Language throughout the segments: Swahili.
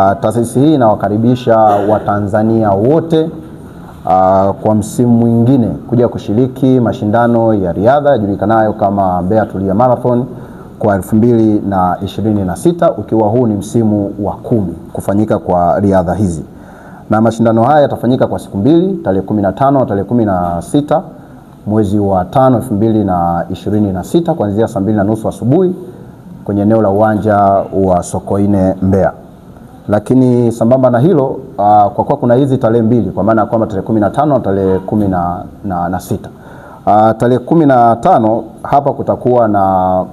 Taasisi hii inawakaribisha Watanzania wote kwa msimu mwingine kuja kushiriki mashindano ya riadha yajulikanayo kama Mbeya Tulia Marathon kwa 2026 ukiwa huu ni msimu wa 10 kufanyika kwa riadha hizi, na mashindano haya yatafanyika kwa siku mbili, tarehe 15 na tarehe 16 mwezi wa 5 2026 kuanzia saa 2:30 asubuhi kwenye eneo la uwanja wa Sokoine Mbeya. Lakini sambamba na hilo kwa kuwa kuna hizi tarehe mbili, kwa maana ya kwamba tarehe 15 na tarehe 16. Tarehe 15 hapa kutakuwa na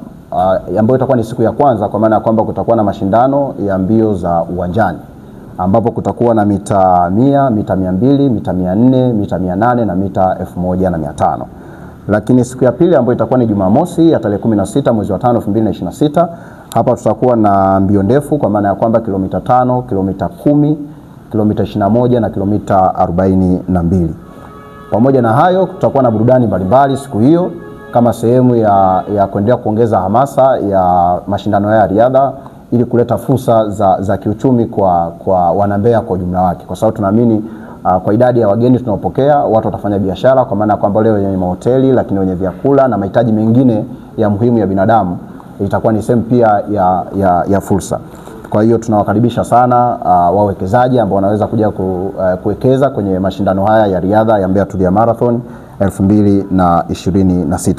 ambayo itakuwa ni siku ya kwanza, kwa maana ya kwamba kutakuwa na mashindano ya mbio za uwanjani ambapo kutakuwa na mita 100, mita 200, mita 400, mita 800 na mita 1500. Lakini siku ya pili ambayo itakuwa ni Jumamosi ya tarehe 16 mwezi wa 5 2026, hapa tutakuwa na mbio ndefu kwa maana ya kwamba kilomita 5, kilomita 10, kilomita 21 na kilomita 42. Pamoja na hayo tutakuwa na burudani mbalimbali siku hiyo kama sehemu ya kuendelea kuongeza hamasa ya mashindano ya riadha ili kuleta fursa za kiuchumi kwa wanambeya kwa ujumla wake, kwa sababu tunaamini kwa idadi ya wageni tunaopokea watu watafanya biashara, kwa maana kwamba leo wenye mahoteli, lakini wenye vyakula na mahitaji mengine ya muhimu ya binadamu, itakuwa ni sehemu pia ya fursa. Kwa hiyo tunawakaribisha sana wawekezaji ambao wanaweza kuja kuwekeza kwenye mashindano haya ya riadha ya Mbeya Tulia Marathon 2026.